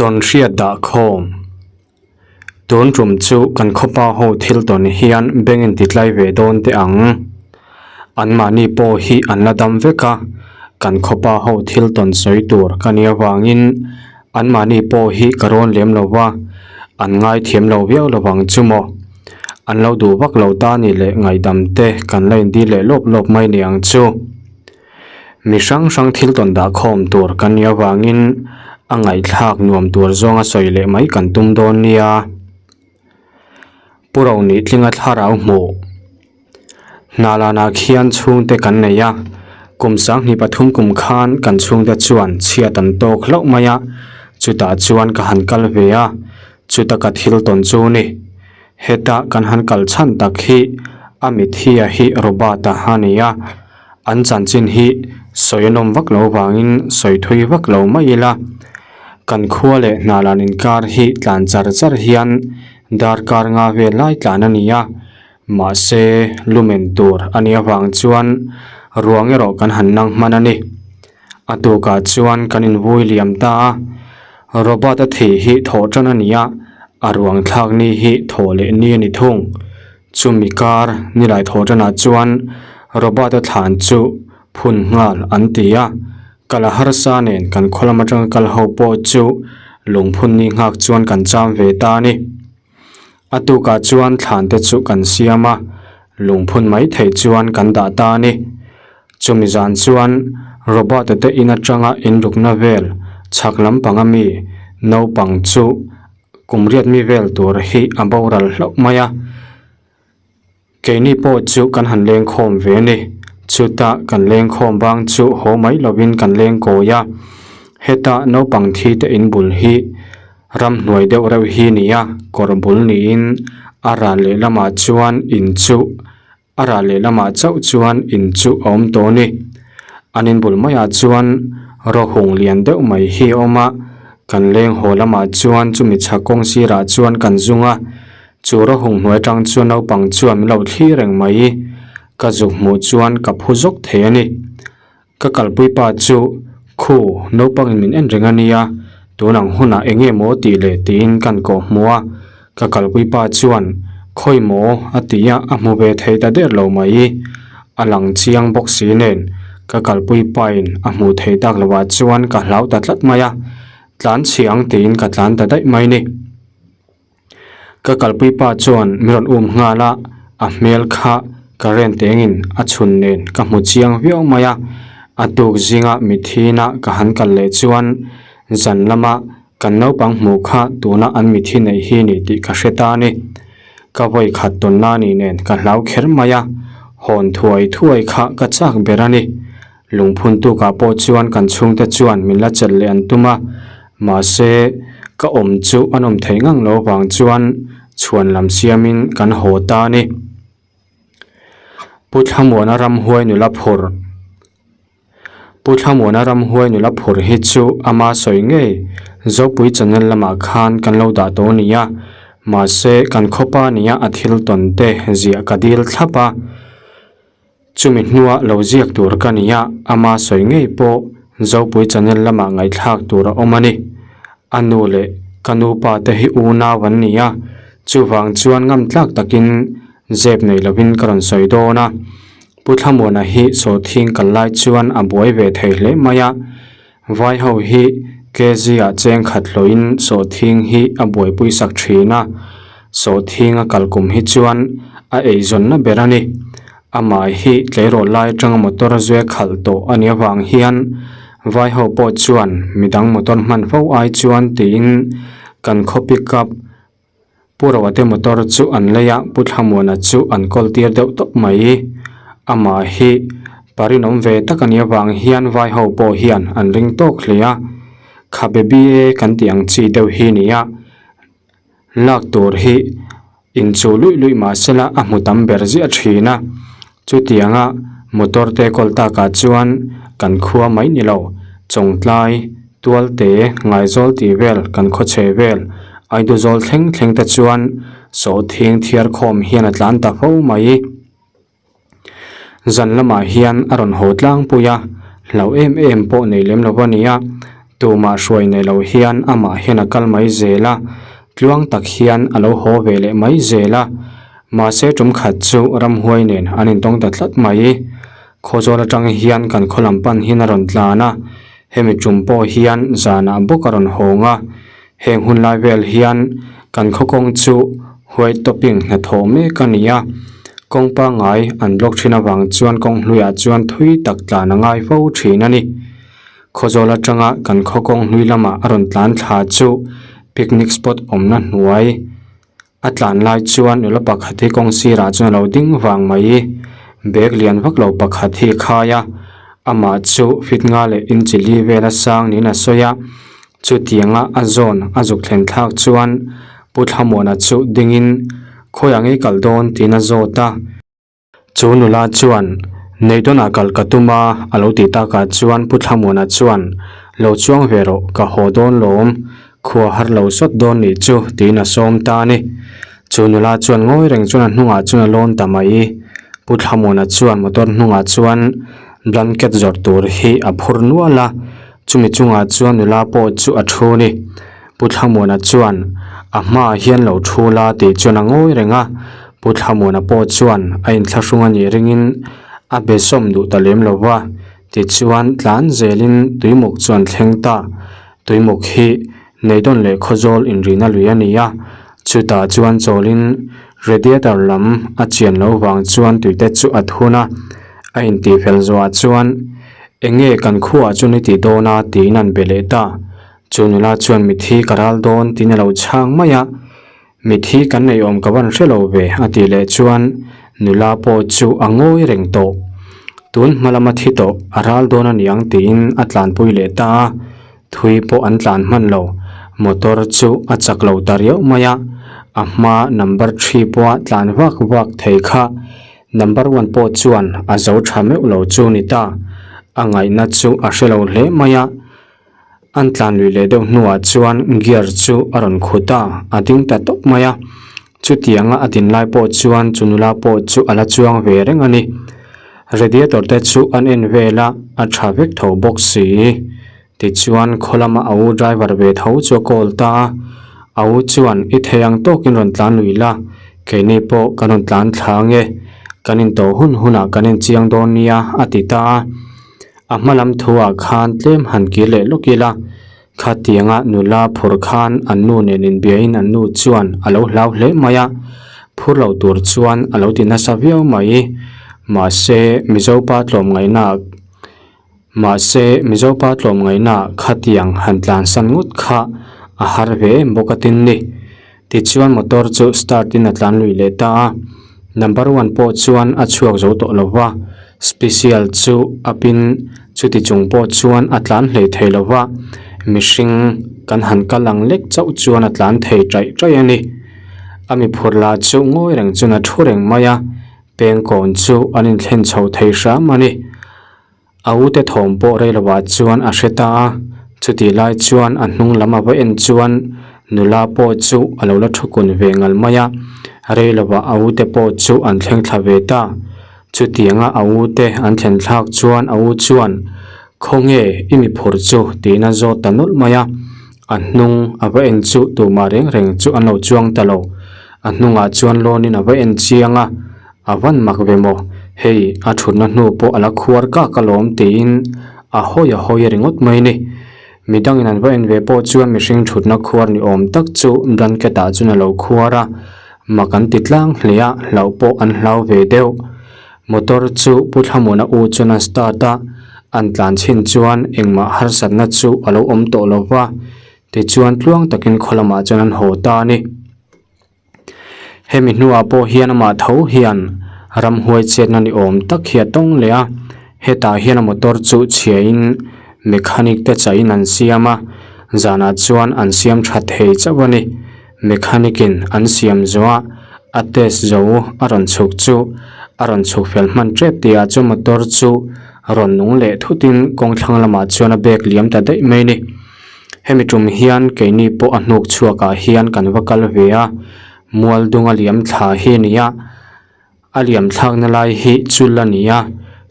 Tawnhriat dah khawm. Tun tum chu kan khawpa ho thil tawn hian beng in ti tlai ve dawn teh ang. Anmahni pawh hi an la dam vek a, kan khawpa ho thil tawn sawi tur ka nih avangin anmahni pawh hi ka rawn lem lo va, an ngaithiam lo viau lovang chu maw. An lo duh vak lo ta ni leh ngaihdam te kan la indil leh lawp lawp mai ni ang chu. Mi hrang hrang thil tawn dah khawm tur kan nih avangin a ngaihthlak nuam tur zawnga sawi leh mai kan tum dawn nia. Pu Ronih tlinga thlarau hmuh. Hna lanah khian chhungte kan nei a, kum sanghnih pathum kum khan kan chhungte chuan chhiat an tawk hlauh mai a, chutah chuan ka han kal ve a, chuta ka thil tawn chu ni. Heta kan han kal chhan tak hi a mithia hi Robert-a a ni a, an chanchin hi sawi a nawm vak lo vangin sawi thui vak lo mai ila, kan khua leh hna lan inkar hi tlan char char hian darkar nga vel lai tlan a ni a, mahse lumen tur a nih avang chuan ruang erawh kan han nang hman a ni. A tukah chuan kan invui liam ta a, Robert-a thih hi thawh tan a ni a, a ruang thlak ni hi thawh leh ni a ni thung. Chumi kar nilai thawh tanah chuan Robert-a thlan chu phun nghal an ti a, kal a harsa nen kan khaw lam atanga kal ho pawh chu lungphun ni nghak chuan kan cham ve ta a ni. A tukah chuan thlan te chu kan siam a, lungphun mai theih chuan kan dah ta a ni. Chumi zan chuan Robert-a te in atanga inrukna vel chhak lampang a mi naupang chu kum riat mi vel tur hi a boral hlauh mai a. Keini pawh chu kan han lengkhawm ve a ni. Chutah kan lengkhawm bang chu haw mai lovin kan leng kawi a. Heta naupang thi te in bul hi ramhnuai deuh reuh hi ni a, kawr bul niin a ral lehlamah chuan in chu a ral lehlamah chauh chuan in chu a awm tawh a ni. An in bul maiah chuan rawhung lian deuh mai hi a awm a, kan leng haw lamah chuan chumi chhak kawng sirah chuan kan zung a. Chu rawhung hnuai atang chuan naupang chuan min lo thlir reng mai. Ka zuk hmuh chuan ka phu zawk thei a ni. Ka kalpui pa chu, Khu, naupangin min en reng a nia, tun ang hunah eng nge maw tih leh tiin kan kawh hmu a. Ka kalpui pa chuan, Khawi maw? a ti a, a hmu ve thei ta der lo mai. A lang chiang bawk si nen, ka kalpui pain a hmuh theih tak lovah chuan ka hlau ta tlat mai a. Tlan chhiang tiin ka tlan ta daih mai ni. Ka kalpui pa chuan min rawn um nghal a, a hmel kha ka ren tengin a chhun nen ka hmu chiang viau mai a, a tuk zinga mithiina ka han kal leh chuan zan lama kan naupang hmuh kha tuna an mithi neih hi ni tih ka hre ta a ni. Ka vawi khat tawnna ni nen ka hlau kher mai a, hawn thuai thuai kha ka chak ber a ni. Lungphun tukah pawh chuan kan chhungte chuan min la chelh leh an tum a, mahse ka awm chu an awm theih ngang lo vang chuan chhuan lam siamin kan haw ta a ni. Pu Thlamuana ramhuai nula phur Pu Thlamuana ramhuai nula phur hi chu ama sawi ngei Zopui channel lamah khan kan lo dah tawh a ni a, mahse kan khawpa nia a thil tawn te ziah ka dil thlap a. Chumi hnua lo ziak tur ka ni a, ama sawi ngei pawh Zopui channel lamah ngaihthlak tur a awm a ni. A nu leh ka nupa te hi unau an ni a, chuvang chuan ngam tlak takin zep nei lovin ka rawn sawi dawn a. Pu Thlamuana hi sawhthing kal lai chuan a buai ve thei hle mai a, vai ho hi KZ ah cheng khat hlawhin sawhthing hi a buaipui sak thin a, sawhthing a kal kum hi chuan a eizawnna ber a ni. Amah hi tleirawl lai atanga motor zue khalh tawh a nih avang hian vai ho pawh chuan midang motor hman fo ai chuan tiin kan khaw pick up Pu Roate motor chu an lei a, Pu Thlamuana chu an kawl tir deuh tawp mai. Amah hi parinawm ve tak a nih avang hian vai ho pawh hian an ring tawk hle a, khabe BA kan tih ang chi deuh hi nia. Lak tur hi inchuh luih luih mah sela a hmu tam ber ziah thin a, chutianga motor te kawl takah chuan kan khua mai ni lo, Chawngtlai, Tualte, Ngaizawl tih vel kan khaw chhe vel, Aiduzawl thleng thleng te chuan sawhthing thiar khawm hian a tlan ta fo mai. Zan lamah hian a rawn haw tlangpui a, hlauh em em pawh nei lem lo a ni a. Tumah hruai nei lo hian amah hian a kal mai zel a, tluang tak hian a lo haw ve leh mai zel a. Mahse tum khat chu ramhuai nen an intawng ta tlat mai. Khawzawl atang hian kan khaw lam pan hian a rawn tlan a, hemi tum pawh hian zanah bawk a rawn hawng a. Heng hun lai vel hian kan khaw kawng chu white topping hnathawh mek a ni a, kawng pangngai an block thin avang chuan kawng hluiah chuan thui tak tlan a ngai fo thin a ni. Khawzawl atanga kan khaw kawng hlui lamah a rawn tlan thla chu picnic spot awmna hnuai A tlan lai chuan nula pakhat hi kawng sirah chuan a lo ding vang mai. Bag lian vak lo pakhat hi a khai a, amah chu fit nga leh inchi li vel a sang niin a sawi a. Chutianga a zawn a zuk thlen thlak chuan Pu Thlamuana chu dingin khawiah ngei kal dawn tiin a zawt a. Chu nula chuan, Neidawnah kal ka tum a, a lo tih takah chuan Pu Thlamuana chuan, Lo chuang ve rawh, ka haw dawn lawm, khua har lo sawt dawn nih chu, tiin a sawm ta a ni. Chu nula chuan ngawi reng chuan a hnungah chuan a lawn ta mai. Pu Thlamuana chuan motor hnungah chuan blanket zawrh tur hi a phur nual a, chumi chungah chuan nula pawh chu a thu ni. Pu Thlamuana chuan, A hmaah hian lo thu la tih chuan a ngawi reng a. Pu Thlamuana pawh chuan a inthlahrung a nih ringin a be sawm duh ta lem lo va. Tichuan, tlan zelin Tuimuk chu an thleng ta. Tuimuk hi Neidawn leh Khawzawl inrihna lui a ni a. Chutah chuan chawlin radiator lam a chian loh vang chuan tuite chu a thun a. A intihfel zawhah chuan, Enge kan khuaah chuan i tih dawn a? tiin an be leh ta. Chu nula chuan mithi ka ral dawn tiin a lo chhang mai a, Mithi kan nei awm ka van hre lo ve a tih leh chuan nula pawh chu a ngawi reng tawh. Tun hma lama thi tawh a ral dawn a niang tiin a tlanpui leh ta a, thui pawh an tlan hman lo. Motor chu a chak lo ta riauh mai a, a hma number three pawha tlan vak vak thei kha number one pawh chuan a zo tha meuh lo chu ni ta. A ngaihna chu a hre lo hle mai a. An tlan lui leh deuh hnuah chuan gear chu a rawn khut a, a ding ta tawp mai a. Chutianga a din lai pawh chuan chu nula pawh chu a la chuang ve reng a ni. Radiator te chu an en vel a, a tha vek tho bawk si. Tichuan khaw lama a u driver ve tho chu a call ta a, a u chuan i thei ang tawkin rawn tlan lui la, keini pawh kan rawn tlan thla ange, kan intawh hun hunah kan inchiang dawn nia a ti ta a. A hma lam thuah khan tlem han kir leh lawk ila, khatianga nula phur khan an nu nen inbiain an nu chuan a lo hlau hle mai a, phur lo tur chuan a lo ti nasa viau mai. Mahse, Mizopa tlawmngaihna Mahse, Mizopa tlawmngaihna khatiang han tlansan ngawt kha a har ve em bawk a tin ni. Tichuan motor chu start in a tlan lui leh ta a, number one pawh chuan a chhuak zo tawh lo va, special chu up in chuti chung pawh chuan a tlan hlei thei lo va, mihring kan han kal ang lek chauh chuan a tlan thei taih taih a ni. A mi phur lah chu ngawi reng chuan a thu reng mai a, pengkawn chu an inthlen chho thei hram a ni. A ute thawm pawh rei lovah chuan a hre ta a, chutih lai chuan a hnung lam a va en chuan nula pawh chu a lo la thu kun ve ngal mai a, rei lovah a ute pawh chu an thleng thla ve ta. Chutianga a ute an thlen thlak chuan a u chuan, Khawnge i mi phur chu? tiin a zawt ta nawlh mai a, a hnung a va en chu tumah reng reng chu an lo chuang ta lo. A hnungah chuan lawnin a va en chiang a, A van mak ve maw, hei a thutna hnu pawh a la khuar kak alawm tiin a hawi a hawi ringawt mai ni. Midangin an va en ve pawh chuan mihring thutna khuar ni awm tak chu blanket ah chuan a lo khuar a, mak an ti tlang hle a, hlauh pawh an hlau ve deuh. Motor chu Pu Thlamuana u chuan a start a, an tlan chhin chuan engmah harsatna chu a lo awm tawh lo va, tichuan tluang takin khaw lamah chuan an haw ta a ni. Hemi hnuah pawh hian amah tho hian ramhuai chetna ni awm tak hi a tawng leh a, hetah hian a motor chu chhiain mechanic te chahin an siam a, zanah chuan an siam tha thei chauh a ni. Mechanic in an siam zawh a, a test zo a rawn chhuk chu a rawn chhuk fel hman tep tihah chuan motor chu rawn nung leh thutin kawng thlang lamah chuan a bag liam ta daih mai a ni. Hemi tum hian keini pawh a hnuk chhuakah hian kan va kal ve a, mual dunga liam thla hi a ni a, a liam thlakna lai hi chul a ni a,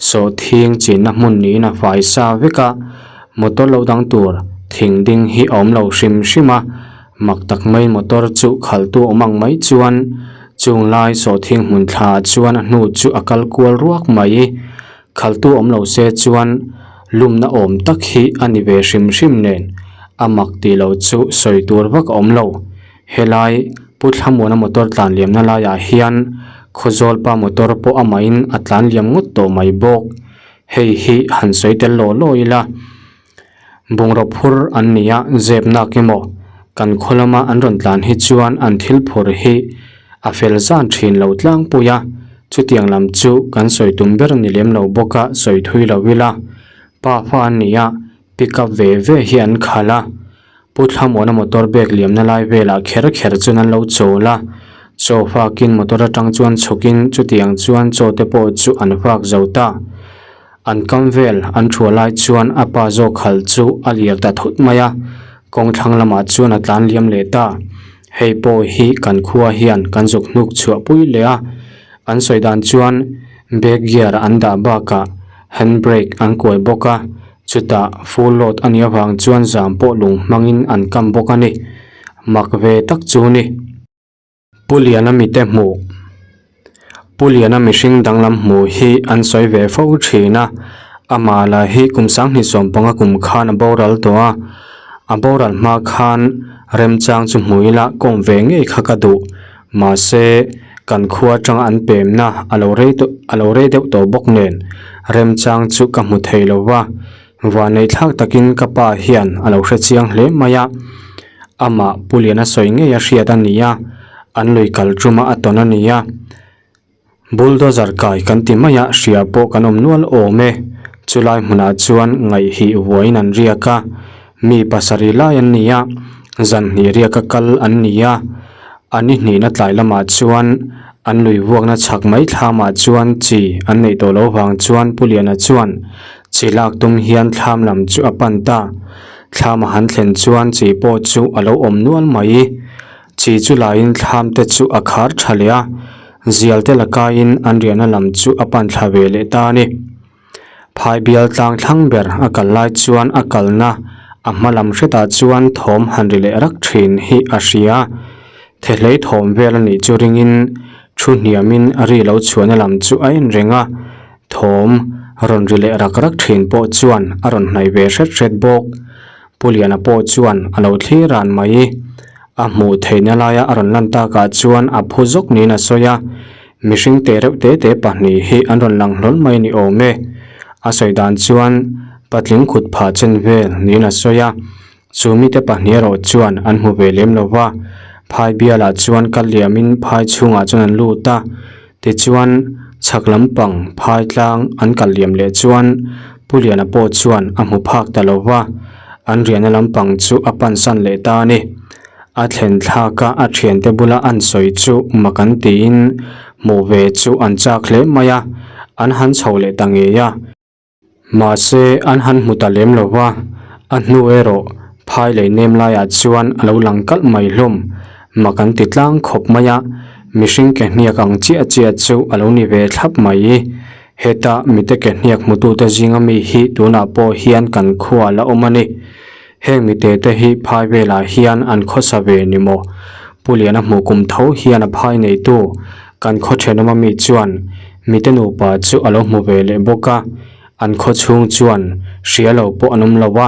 sawhthing chinna hmun niin a fai sa vek a, motor lo dang tur. Thing ding hi a awm lo hrim hrim a, mak tak mai motor chu khaltu awm ang mai chuan chung lai sawhthing hmun thla ah chuan a hnu chu a kal kual ruak mai. Khaltu awm lo se chuan lumna awm tak hi a ni ve hrim hrim nen a mak tih loh chu sawi tur vak a awm lo. Helai Pu Thlamuana motor tlan liamna laiah hian Khawzawlpa motor pawh amahin a tlan liam ngawt tawh mai bawk. Hei hi han sawi tel law law ila. Bungraw phur an ni a, zep nak emaw kan khaw lama an rawn tlan hi chuan an thil phur hi a fel zan thin lo tlangpui a, chutiang lam chu kan sawi tum ber ni lem lo bawk a sawi thui lo ila, pa fa an ni a, pick up ve ve hi an khalh a, Pu Thlamuana motor bag liamna lai velah kher kher chuan an lo chawl a, chaw fakin motor atang chuan chhukin chutiang chuan chaw te pawh chu an fak zo ta. An kam vel an thua lai chuan a pa zawk hal chu a lir ta thut mai a, kawng thlang lamah chuan a tlan liam leh ta. Hei pawh hi kan khua hian kan zuk hnuk chhuah pui leh a, an sawi dan chuan back gear an dah bakah hand brake an kuai bawk a, chutah full load a nih avang chuan zam pawh lung hmangin an kam bawk a ni. Mak ve tak chu ni. Pu Liana mite hmuh Pu Liana mihring danglam hmuh hi an sawi ve fo thin a, amah lah hi kum sanghnih sawmpanga kum khan a boral tawh a, a boral hma khan remchang chu hmu ila kawm ve ngei kha ka duh, mahse kan khua atanga an pemna a lo rei tawh a lo rei deuh tawh bawk nen remchang chu ka hmu thei lo va, Vanei thlak takin ka pa hian a lo hre chiang hle mai a, amah Pu Liana sawi ngei a hriat a ni a, an lui kal tuma a tawn a ni a. Bulldozer kai kan ti mai a, hria pawh kan awm nual awm e. Chulai hmunah chuan ngaihhih vuain an riak a, mi pasarih lai an ni a, zan hnih riaka kal an ni a. A ni hnihna tlai lamah chuan an lui vuakna chhak mai thlamah chuan chi an neih tawh loh vang chuan Pu Liana chuan Chi lak tum hian thlam lam chu a pan ta. Thlam a han thlen chuan chi pawh chu a lo awm nual mai. Chi chu laiin thlam te chu a khar tha leh a, zial te la kaiin an riahna lam chu a pan thla ve leh ta a ni. Phai bial tlang thlang ber a kal lai chuan a kalna a hma lam hretah chuan thawm han ri leh rak thin hi a hria. Thehlei thawm vel a nih chu ringin thu hniamin ri lo chhuahna lam chu a en reng a. Thawm rawn ri leh rak rak thin pawh chuan a rawn hnaih ve hret hret bawk. Pu Liana pawh chuan a lo thlir ran mai. A hmuh theihna laia a rawn lan takah chuan a phu zawk niin a sawi a, mihring te reuh te te pahnih hi an rawn lang hlawl mai ni awm e. A sawi dan chuan patling khut phah chen vel niin a sawi a. Chu mite pahnih erawh chuan an hmu ve lem lo va, phai bialah chuan kal liamin phai chhungah chuan an lut a, tichuan chhak lampang phai tlang an kal liam leh chuan Pu Liana pawh chuan a hmu phak ta lo va, an riahna lampang chu a pansan leh ta a ni. A thlen thlaka a thiante bula an sawi chu mak an tiin hmuh ve chu an chak hle mai a, an han chho leh ta ngei a. Mahse, an han hmu ta lem lo va, a hnu erawh phai lei nem laiah chuan a lo lang kalh mai hlawm. Mak an ti tlang khawp mai a, mihring ke hniak ang chiah chiah chu a lo ni ve thlap mai. Heta mite ke hniak hmutute zinga mi hi tunah pawh hian kan khuaa la awm a ni. Heng mite te hi phai velah hian an khawsa ve ni maw? Pu Liana hmuh kum tho hian a phai neitu kan khaw thenawma mi chuan mite nupa chu a lo hmu ve leh bawk a, an khaw chhung chuan hria lo pawh an awm lo a,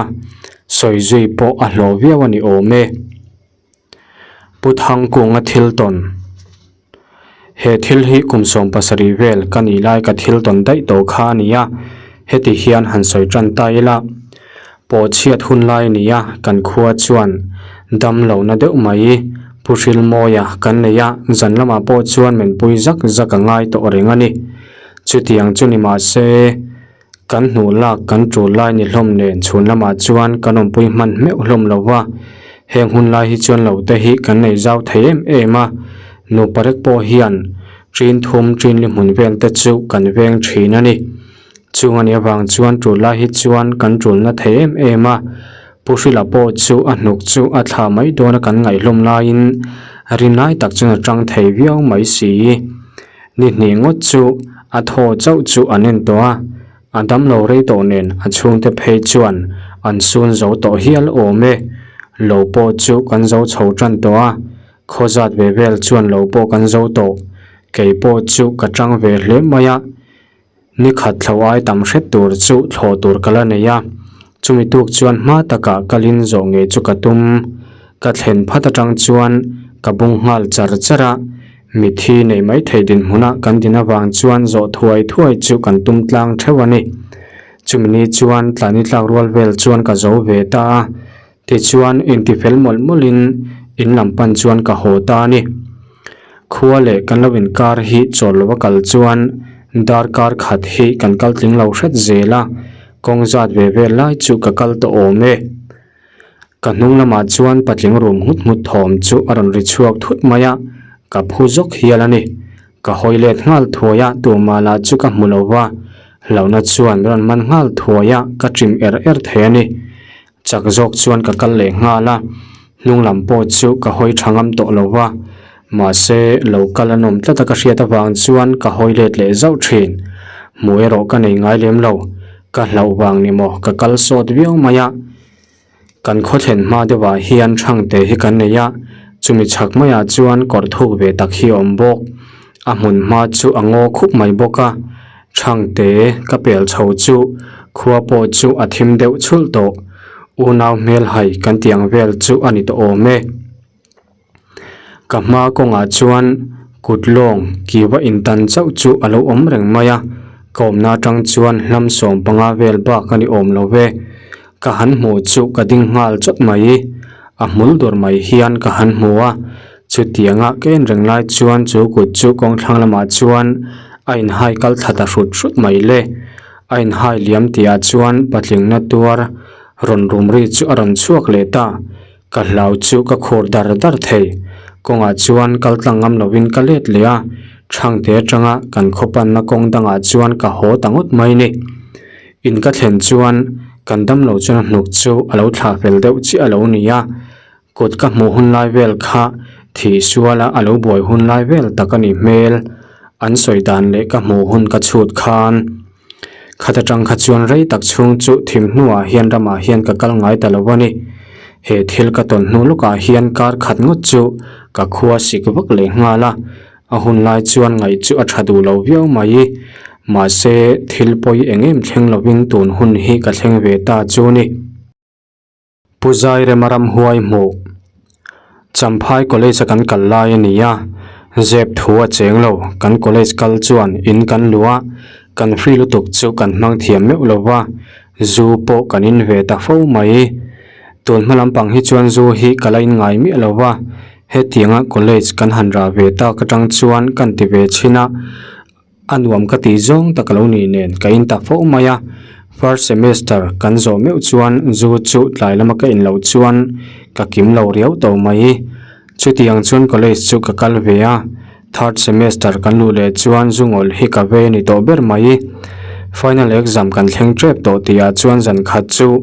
sawi zui pawh a hlawh viau a ni awm e. Pu Thangkunga thil tawn. He thil hi kum 17 vel ka nih lai ka thil tawn daih tawh kha a ni a, heti hian han sawi tan ta ila. Pawh chhiat hun lai a ni a, kan khua chuan dam lohna deuh mai Pu Hrilmawia kan nei a, zan lamah pawh chuan menpui zak zak a ngai tawh reng a ni. Chutiang chu ni mah se. Kan hnuh lak kan tul lai ni hlawm nen chhun lamah chuan kan awmpui hman hmeuh hlawm lo va, heng hun lai hi chuan lo te hi kan nei zau thei em em a, nupa rek pawh hian ṭin thum ṭin li hmun vel te chu kan veng ṭhin a ni. Chung a nih avang chuan tul lai hi chuan kan ṭulna thei em em a, Pu Hrila pawh chu a hnuk chu a thla mai dawn a kan ngaih hlawm laiin rinai tak chuan a ṭang thei viau mai si. Ni hnih ngawt chu a thaw chauh chu an en tawh a, a damlo rei tawh nen a chhungte phei chuan An sun zo tawh hial awm e. Lo pawh chu kan zo chho tan tawh a, khaw zat ve vel chuan lo pawh kan zo tawh. Kei pawh chu ka tang ve hle mai a, ni khat thlo ai tam hret tur chu thlawh tur ka la nei a. Chumi tuk chuan hma takah kalin zawh ngei chu ka tum. Ka thlen phat atang chuan ka bung nghal char char a, mithi nei mai thei dinhmuna kan din avang chuan zawh thuai thuai chu kan tum tlang theuh a ni. Chumi ni chuan tlani tlak rual vel chuan ka zo ve ta a, tichuan intifel mawlh mawlhin in lam pan chuan ka haw ta a ni. Khua leh kan lo inkar hi chawl lova kal chuan darkar khat hi kan kal tling lo hret zel a, kawng zat ve vel lai chu ka kal tawh awm e. Ka hnung lamah chuan patling rum nghut nghut thawm chu a rawn ri chhuak thut mai a, ka phu zawk hial a ni. Ka hawi let nghal thuai a, tumah lah chu ka hmu lo va, hlauhna chuan min rawn man nghal thuai a, ka ṭim er er thei a ni. Chak zawk chuan ka kal leh nghal a, hnung lam pawh chu ka hawi ṭha ngam tawh lo va, mahse lo kal a nawm tlat a ka hriat avang chuan ka hawi let leh zauh ṭhin. Hmuh erawh ka nei ngai lem lo, ka hlauh vang ni maw ka kal sawt viau mai a. Kan khaw thlen hma deuhah hian Thangte hi kan nei a, chumi chhak maiah chuan kawr thuk ve tak hi a awm bawk. A hmun hma chu a ngaw khup mai bawk a, Thangte ka pel chho chu khua pawh chu a thim deuh chhulh tawh. Unau hmel hai kan tih ang vel chu a ni tawh awm e. Ka hma kawngah chuan kut lawng kiva intan chauh chu a lo awm reng mai a, ka awmna atang chuan hlam 15 vel bak a ni awm lo ve. Ka han hmuh chu ka ding nghal chawt mai, a hmul dur mai hian ka han hmu a, chutianga ka en reng lai chuan chu kut chu kawngthlang lamah chuan a inhai kal thla ta hrut hrut mai le. A inhai liam tihah chuan patlingna tuar rawn rum ri chu a rawn chhuak leh ta. Ka hlau chu ka khur dar dar thei. Kawngah chuan kal tlang ngam lovin ka let leh a, Thangte atanga kan khaw panna kawng dangah chuan ka haw ta ngawt mai ni. In ka thlen chuan kan damlo chuan a hnuk chu a lo thlah fel deuh chiah a lo ni a, kut ka hmuh hun lai vel kha thih suala a lo buai hun lai vel tak a ni hmel. An sawi dan leh ka hmuh hun ka chhut khan. Khat atang kha chuan rei tak chhung chu thim hnuah hian ramah hian ka kal ngai ta lo a ni. He thil ka tawn hnu lawkah hian kar khat ngawt chu ka khua sik vak leh nghal a, a hun lai chuan ngaih chu a tha duh lo viau mai. Mahse, thil pawi eng em thleng lovin tun hun hi ka thleng ve ta chu ni. Pu Zairema ramhuai hmuh. Champhai College a kan kal lai a ni a, zep thu a cheng lo, kan college kal chuan in kan luh a, kan free lutuk chu kan hmang thiam meuh lo va, zu pawh kan in ve ta fo mai. Tun hma lampang hi chuan zu hi ka la in ngai miah lo va, hetianga college kan han rah ve tak atang chuan kan ti ve chhin a, A nuam ka tih zawng tak lo ni nen ka in ta fo mai a, first semester kan zawh meuh chuan zu chu tlai lama ka in loh chuan ka kim lo riau tawh mai. Chutiang chuan college chu ka kal ve a, third semester kan luh leh chuan zu ngawlh hi ka ve ni tawh ber mai. Final exam kan thleng tep tawh tihah chuan zan khat chu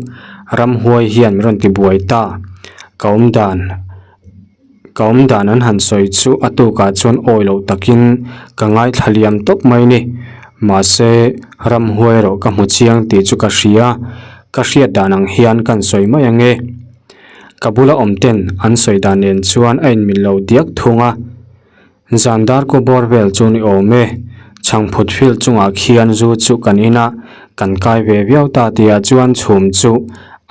ramhuai hian min rawn ti buai ta, ka awm dan. Ka awm dan an han sawi chu a tukah chuan awi loh takin ka ngaithla liam tawp mai ni. Mahse, ramhuai erawh ka hmu chiang tih chu ka hria, ka hriat dan ang hian kan sawi mai ang e. Ka bula awm ten an sawi dan nen chuan a inmil lo diak thung a. Zan dar kaw bawr vel chu ni awm e. Chhangphut field chungah khian zu chu kan in a, kan kai ve viau ta tihah chuan chhum chu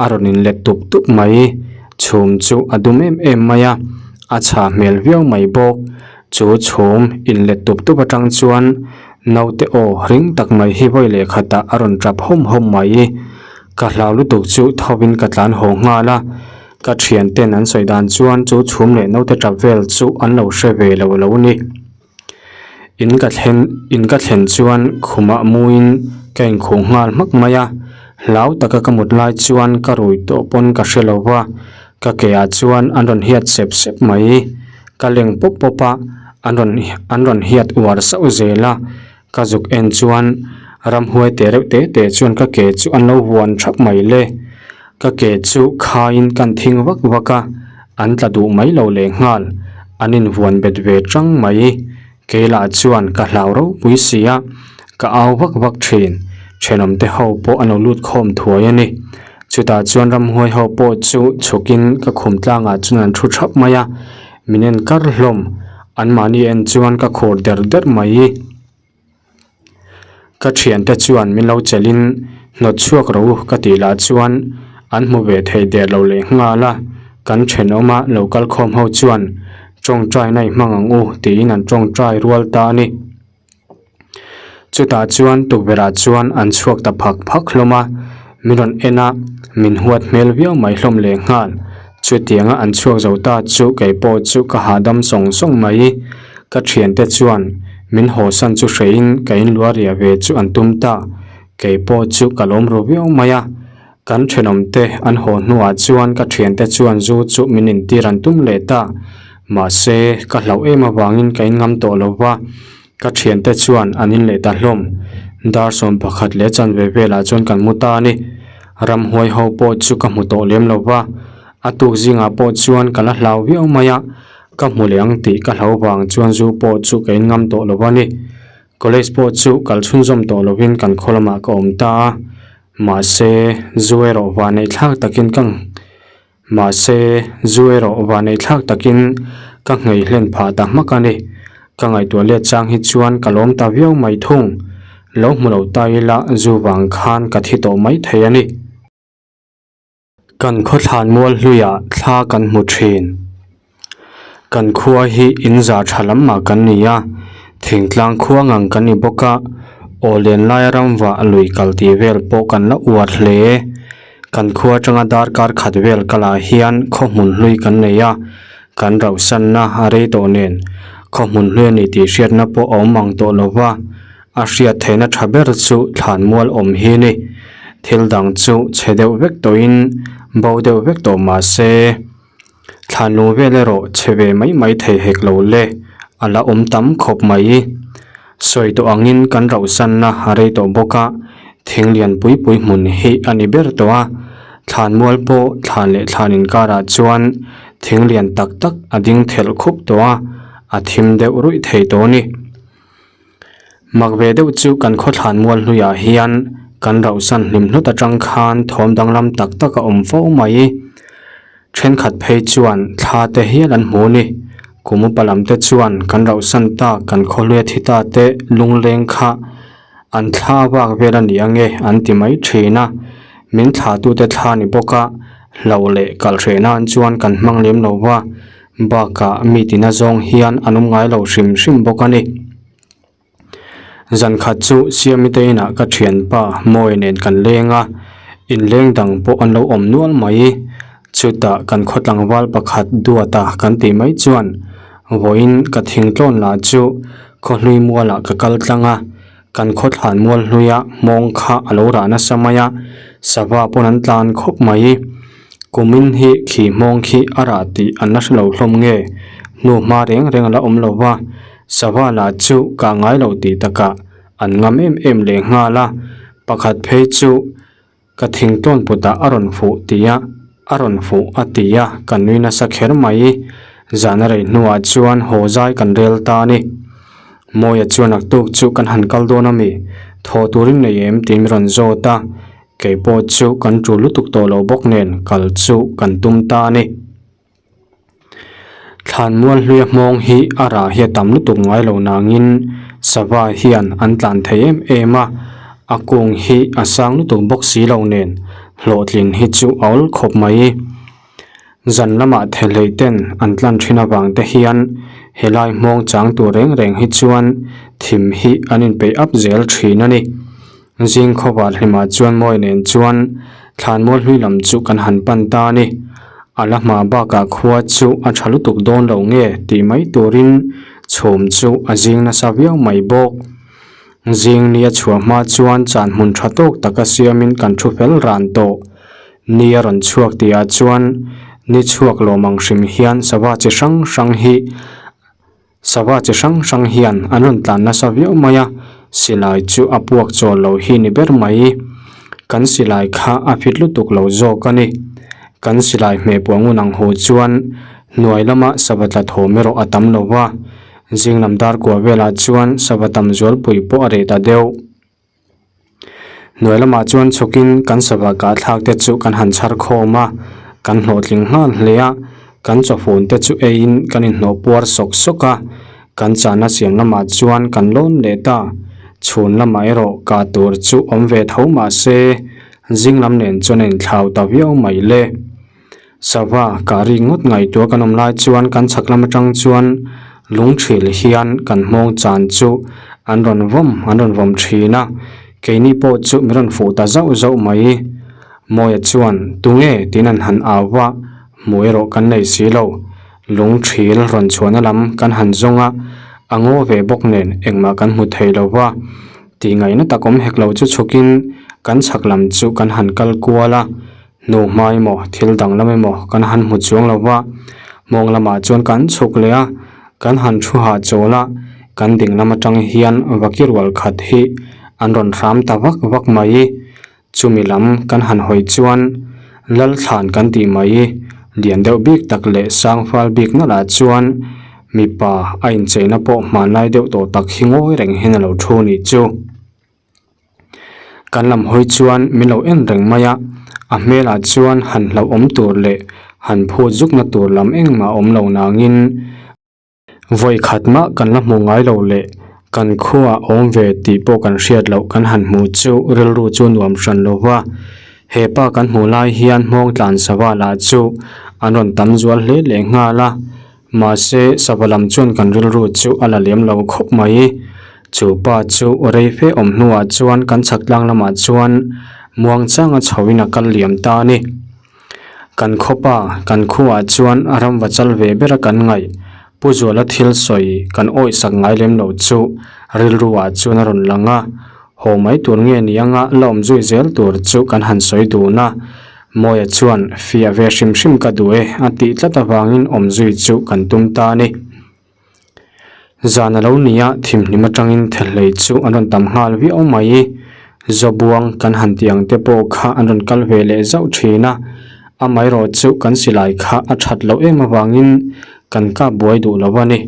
a rawn in let tup tup mai. Chhum chu a dum em em mai a, a chhah hmel viau mai bawk. Chu chhum in let tup tup atang chuan naute aw ring tak mai hi vawi leh khatah a rawn tap hawm hawm mai. Ka hlau lutuk chu thovin ka tlan haw nghal a. Ka thian ten an sawi dan chuan chu chhum leh naute tap vel chu an lo hre ve lo lo ni. In ka thlen in ka thlen chuan khumah muin ka inkhuh nghal hmak mai a, hlau taka ka mut lai chuan ka rui tawh pawn ka hre lo va, ka ke ah chuan an rawn hiat sep sep mai. Ka leng pawp pawp a, an rawn an rawn hiat uar sauh zel a, ka zuk en chuan ramhuai te reuh te te chuan ka ke chu an lo huan thap mai le. Ka ke chu khaiin kan thing vak vak a, an tla duh mai lo leh nghal, an invuan bet ve tang mai. Keilah chuan ka hlau ropui si a, ka au vak vak thin, thenawmte ho pawh an lo lut khawm thuai a ni. Chutah chuan ramhuai ho pawh chu chhukin ka khum tlangah chuan an thu thap mai a, min en kar hlawm. Anmahni en chuan ka khur der der mai. Ka thiante chuan min lo chelhin hnawt chhuak ro ka tih lah chuan an hmu ve thei der lo leh nghal a, kan thenawma lo kal khawm ho chuan tawngtaina i hmang ang u tiin an tawngtai rual ta a ni. Chutah chuan tukverhah chuan an chhuak ta phak phak hlawm a, min rawn en a, min huat hmel viau mai hlawm leh nghal. Chutianga an chhuak zo ta chu kei pawh chu ka hahdam sawng sawng mai. Ka thiante chuan min hawsan chu hreihin ka inluah riah ve chu an tum ta, kei pawh chu ka lawm ru viau mai a. Kan thenawmte an haw hnuah chuan ka thiante chuan zu chu min intir an tum leh ta. Mahse, ka hlauh em avangin ka inngam tawh lo va, ka thiante chuan an in leh ta hlawm. Dar 11 leh chanve velah chuan kan mu ta a ni. Ramhuai ho pawh chu ka hmu tawh lem lo va, a tuk zingah pawh chuan ka la hlau viau mai a, ka hmu leh ang tih ka hlau vang chuan zu pawh chu ka inngam tawh lo a ni. College pawh chu kal chhunzawm tawh lovin kan khaw lamah ka awm ta a, mahse zu erawh vanneih thlak takin ka mahse zu erawh vanneih thlak takin ka nghei hlen phah ta hmak a ni. Ka ngaihtuah let chang hi chuan ka lawm ta viau mai thung. Lo hmu lo ta ila zu vang khan ka thi tawh mai thei a ni. Kan khawthlan mual hluiah thla kan hmu thin. Kan khua hi in za tha lam mah kan ni a, thingtlang khua ngang kan ni bawk a, aw len laia ramvah lui kal tih vel pawh kan la uar hle. Kan khua atanga darkar khat vel kalah hian khaw hmun hlui kan nei a, kan rauhsanna a rei tawh nen khaw hmun hlui a ni tih hriatna pawh a awm ang tawh lo va. A hriat theihna tha ber chu thlanmual awm hi ni. Thil dang chu chhe deuh vek tawhin bo deuh vek tawh mah se, thlanlung vel erawh chhe ve mai mai thei hek lo le, a la awm tam khawp mai. Sawi tawh angin kan rauhsanna a rei tawh bawk a, thing lian pui pui hmun hi a ni ber tawh a, thlanmual pawh thlan leh thlan inkarah chuan thing lian tak tak a ding thelh khup tawh a, a thim deuh ruih thei tawh a ni. Mak ve deuh chu kan khawthlan mual hnuiah hian kan rauhsan hlim hlawt atang khan thawm danglam tak tak a awm fo mai. Thenkhat phei chuan thla te hial an hmu ni. Kum upa lam te chuan kan rauhsan tak kan khawhluia thi ta te lungleng kha an thla vak vel a ni ange an ti mai thin a. Min thla tute thla ni bawk a, hlauh leh kalhreh nan chuan kan hmang lem lo va. Bakah mi tina zawng hian an awm ngai lo hrim hrim bawk a ni. Zan khat chu Siamite inah ka thianpa Mawi nen kan leng a, inleng dang pawh an lo awm nual mai. Chutah kan khaw tlangval pakhat Duata kan tih mai chuan vawiin ka thingtlawn lah chu khawhlui mualah ka kal tlang a, kan khaw thlan mual hluia hmawng kha a lo rah nasa mai a, sava pawn an tlan khawp mai. Kumin hi khi hmawng khi a rah tih an la hre lo hlawm nge? Hnu hma reng reng a la awm lo va, sava lah chu kah ngai lo tih takah an ngam em em leh nghal a, pakhat phei chu ka thingtlawn putah a rawn fuh tih a, a rawn fuh a ti a, ka nui nasa kher mai. Zan a rei hnuah chuan haw zai kan rel ta a ni. Mawia chuan naktuk chu kan han kal dawn a mi? Thaw turin nei em? tiin min rawn zawt a. Kei pawh chu kan tul lutuk tawh lo bawk nen kal chu kan tum ta a ni. Thlanmual hluia hmawng hi a rah hi a tam lutuk ngai lo nangin sava hian an tlan thei em em a, a kung hi a sang lutuk bawk si lo nen hlawhtlin hi chu a awl khawp mai. Zan lamah thehlei ten an tlan thin avang te hian helai hmawng chang tur reng reng hi chuan thim hi an inpeih up zel thin a ni. Zing khawvar hlimah chuan mawi nen chuan thlanmual hlui lam chu kan han pan ta a ni. A la hma bakah khua chu a tha lutuk dawn lo nge tih mai turin chhum chu a zing nasa viau mai bawk. Zing ni a chhuah hma chuan chan hmun tha tawk taka siamin kan thu fel ran tawh. Ni a rawn chhuak tihah chuan ni chhuak lawm ang hrim hian sava chi hrang hrang hi Sava chi hrang hrang hian an rawn tlan nasa viau mai a, silai chu a puak chawl lo hi ni ber mai. Kan silai kha a fit lutuk lo zawk a ni. Kan silai hmeh puah ngun ang hu chuan hnuai lama sava tla thawm erawh a tam lo va, zinglam dar kua velah chuan sava tam zualpui pawh a reh ta deuh. Hnuai lamah chuan chhukin kan sava kah thlak te chu kan han chhar khawm a, kan hlawhtling nghal hle a, kan chawfun te chu eiin kan inhnawh puar sawk sawk a, kan chahna siam lamah chuan kan lawn leh ta. Chhun lamah erawh kah tur chu awm ve tho mah se, zing lam nen chuan a inthlau ta viau mai le. Sava kah rik ngawt ngaihtuah kan awm lai chuan kan chhak lam atang chuan lung thil hian kan hmawng chan chu an rawn vawm an rawn vawm thin a, keini pawh chu min rawn fuh ta zauh zauh mai. Mawia chuan tunge tiin an han au va, hmuh erawh kan nei si lo. Lung thil rawn chhuahna lam kan han zawng a, a ngaw ve bawk nen engmah kan hmu thei lo va. Tih ngaihna tak awm hek lo chu chhukin kan chhak lam chu kan han kal kual a. Hnu hma emaw thil dang lam emaw kan han hmu chuang lo va, mawng lamah chuan kan chhuk leh a, kan han thu hahchawl a, kan ding lam atang hian vaki rual khat hi an rawn hram ta vak vak mai. Chumi lam kan han hawi chuan Lalthlan kan tih mai, lian deuh bik tak leh sang fal bik nalh ah chuan mipa a incheina pawh hmanlai deuh tawh tak hi ngawi reng hian a lo thu nih chu. Kan lam hawi chuan min lo en reng mai a, a hmelah chuan han hlauhawm tur leh han phut zukna tur lam engmah a awm lo nangin vawi khat mah kan la hmu ngai lo leh kan khuaah awm ve tih pawh kan hriat loh kan han hmuh chu rilru chu nuam hran lo va. He pa kan hmuh lai hian hmawng tlan sava lah chu an rawn tam zual hle leh nghal a. Mahse, sava lam chuan kan rilru chu a la lem lo khawp mai. Chu pa chu rei fe awm hnuah chuan kan chhak tlang lamah chuan muang changa chhoin a kal liam ta a ni. Kan khawpa kan khuaah chuan a ram va chal ve bera kan ngaih. Pu Zuala thil sawi kan awihsak ngai lem lo chu rilruah chuan a rawn lang a. Haw mai tur nge ni anga la awm zui zel tur chu kan han sawi dun a. Mawia chuan fiah ve hrim hrim ka duh e a tih tlat avangin awm zui chu kan tum ta a ni. Zan a lo ni a, thimhnim atangin thehlei chu an rawn tam nghal viau mai. Zawbuang kan han tih ang te pawh kha an rawn kal ve leh zauh thin a, amaherawhchu kan silai kha a that loh em avangin kan kap buai duh lo a ni.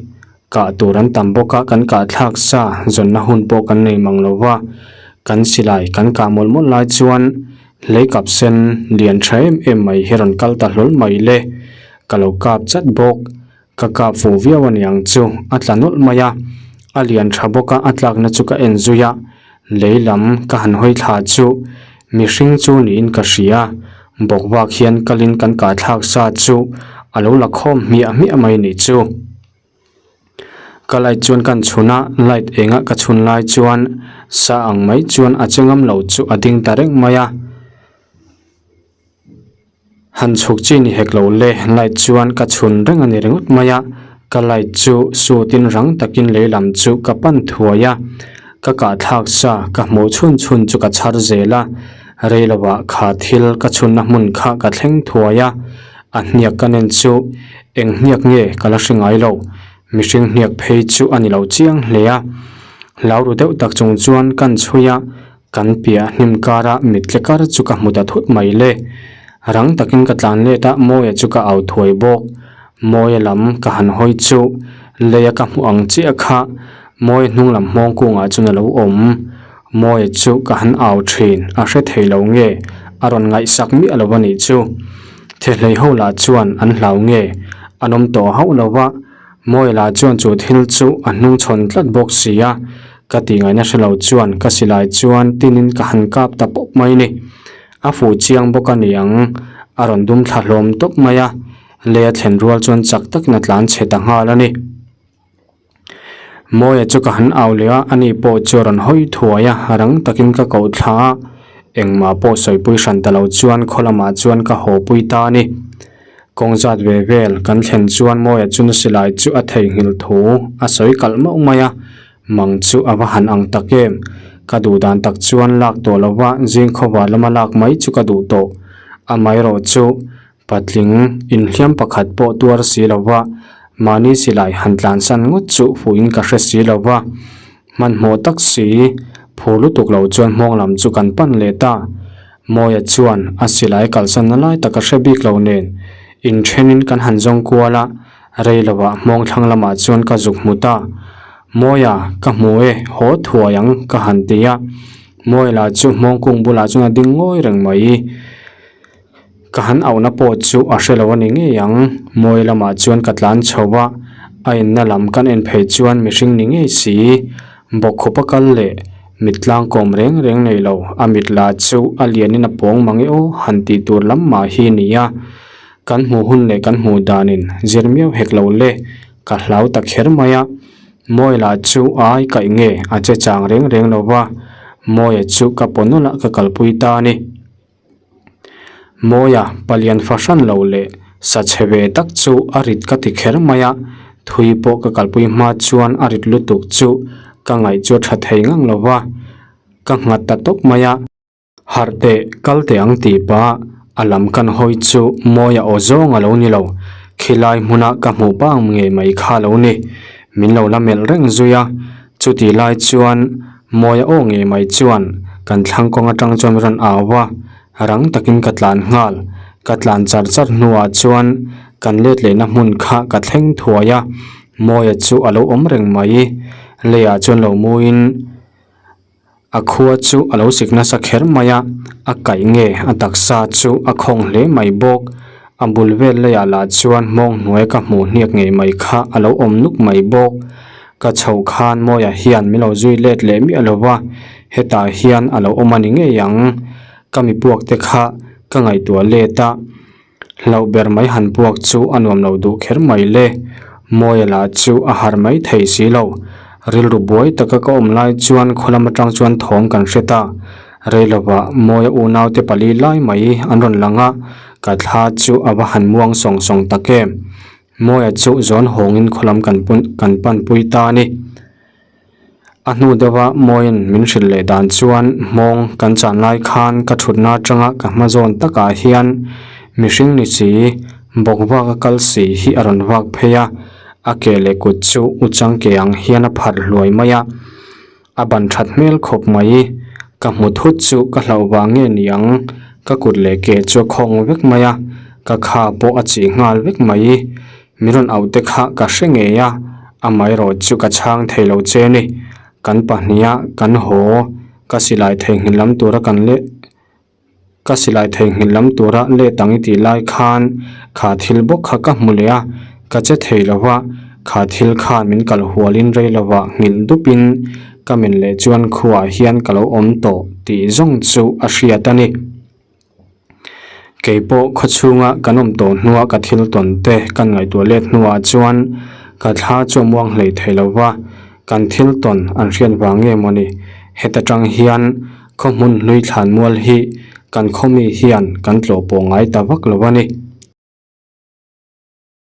Kah tur an tam bawk a, kan kah thlak sa zawnna hun pawh kan nei mang lo va, kan silai kan kah mawlh mawlh lai chuan hlei kap sen lian tha em em mai hi rawn kal ta hlawl mai le. Ka lo kap chat bawk, ka kap fuh viau a niang chu a tla nawlh mai a, a lian tha bawk a a tlakna chu ka en zui a, lei lam ka han hawi thla chu mihring chu niin ka hria, bawk bak hian kalin kan kah thlak sa chu a lo la khawm hmiah hmiah mai nih chu. Ka light chuan kan chhun a, light enga ka chhun lai chuan sa ang mai chuan a che ngam lo chu a ding ta reng mai a. Han chhuk chi ni hek lo le, light chuan ka chhun reng a ni ringawt mai a, ka light chu sutin rang takin lei lam chu ka pan thuai a, ka kah thlak sa ka hmuh chhun chhun chu ka chhar zel a, rei lovah kha thil ka chhunna hmun kha ka thleng thuai a. A hniak ka nen chu eng hniak nge ka la hre ngai lo, mihring hniak phei chu a ni lo chiang hle a. Hlau ru deuh tak chung chuan kan chhui a, kan piah hnim kara mittle kar chu ka hmu ta thut mai le. Rang takin ka tlan let a, Mawia chu ka au thuai bawk. Mawia lam ka han hawi chu leia ka hmuh ang chiah kha Mawia hnung lam hmawng kungah chuan a lo awm. Mawia chu ka han au thin, a hre thei lo nge, a rawn ngaihsak miah lo a nih chu. Thehlei ho lah chuan an hlau nge, an awm tawh hauh lo va, Mawia lah chuan chu thil chu a hnung chhawn tlat bawk si a, ka tih ngaihna hre lo chuan ka silai chuan tinin ka han kap ta pawp mai ni. A fuh chiang bawk a ni ang, a rawn dum thla hlawm tawp mai a, lei a thlen rual chuan chak takin a tlan chhe ta nghal a ni. Mawia chu ka han au leh a, ani pawh chu a rawn hawi thuai a, rang takin ka koh thla a, engmah pawh sawipui hran ta lo chuan khaw lamah chuan ka haw pui ta a ni. Kawng zat ve vel kan thlen chuan Mawia chu na silai chu a theihnghilh thu a sawi kalh mauh mai a, mang chu a va han ang tak em. Ka duh dan tak chuan lak tawh lo va, zing khawvar lama lak mai chu ka duh tawh. Amaherawh chu Patling inhliam pakhat pawh tuar si lo va, mahni silai han tlansan ngawt chu fuhin ka hre si lo va. Hmanhmawh tak si, phur lutuk lo chuan hmawng lam chu kan pan leh ta. Mawia chuan a silai kalsanna lai tak a hre bik lo nen, inthenin kan han zawng kual a, rei lovah hmawng thlang lamah chuan ka zuk hmu ta. Mawia, ka hmu e, haw thuai ang, ka han ti a. Mawi lah chu hmawng kung bulah chuan a ding ngawi reng mai. Ka han auhna pawh chu a hre lo a ni ngei ang. Mawi lamah chuan ka tlan chho a, a inna lam kan en phei chuan mihring ni ngei si. Bawkkhup a kal leh mit tlang kawm reng reng nei lo, a mit lah chu a lianin a pawng mang e aw han tih tur lam mah hi a ni a. Kan hmuh hun leh kan hmuh danin zir miau hek lo le, ka hlau ta kher mai a. Mawi lah chu a ai kaih nge a che chang reng reng lo va, Mawia chu ka paw nawlh a ka kalpui ta a ni. Mawia palian fahran lo leh sa chhe ve tak chu a rit ka ti kher mai a, thui pawh ka kalpui hma chuan a rit lutuk chu ka ngaih chu a tha thei ngang lo va, ka nghat ta tawp mai a. Harh teh, kal teh ang tih pah a lam kan hawi chu Mawia aw zawng a lo ni lo, khilai hmuna ka hmuh pang ngei mai kha a lo ni. Min lo la melh reng zui a, chutih lai chuan Mawia aw ngei mai chuan kan thlang kawng atang chuan min rawn au a, rang takin ka tlan nghal. Ka tlan char char hnuah chuan kan let lehna hmun kha ka thleng thuai a, Mawia chu a lo awm reng mai. Leiah chuan lo muin. A khua chu a lo sik nasa kher mai a, a kaih nge a taksa chu a khawng hle mai bawk. A bul vel leiah lah chuan hmawng hnuai ka hmuh hniak ngei mai kha a lo awm nuk mai bawk. Ka chhoh khan Mawia hian min lo zui let leh miah lo va, hetah hian a lo awm a ni ngei ang. Ka mi puak te kha ka ngaihtuah let a. Hlauh ber mai han puak chu a nuam lo duh kher mai le. Mawia lah chu a harh mai thei si lo. Rilru buai taka ka awm lai chuan khawlam atang chuan thawm kan hre ta. Rei lovah Mawia unaute pali lai mai an rawn lang a, ka thla chu a va han muang sawng sawng tak em. Mawia chu zawn hawngin khawlam kan kan panpui ta a ni. A hnu deuha Mawiin min hrilh leh dan chuan hmawng kan chan lai khan ka thutna atanga ka hma zawn takah hian mihring ni si bawk vak a kal si hi a rawn vak phei a, a ke leh kut chu u chang ke ang hian a pharh hluai mai a, a ban that hmel khawp mai. Ka hmu thut chu ka hlauh vang nge ni ang, ka kut leh ke chu a khawng vek mai a, ka kha pawh a chih nghal vek mai. Mi rawn auh te kha ka hre ngei a, amaherawh chu ka chhang thei lo che ni. Kan pahniha kan haw, ka silai theihnghilh lam tura kan leh ka silai theihnghilh lam tura let ang i tih lai khan kha thil bawk kha ka hmu leh a, ka che thei lo va, kha thil khan min kal hualin rei lovah nghilh dupin ka men leh chuan khuaah hian ka lo awm tawh tih zawng chu a hriat a ni. Kei pawh khawchhunga kan awm tawh hnua ka thil tawn te kan ngaihtuah let hnuah chuan ka thla chu a muang hlei thei lo va, kan thil tawn an hriat vang nge mawni heta tang hian khaw hmun hlui thlan mual hi kan khawmi hian kan tlawh pawh ngai ta vak lo a ni.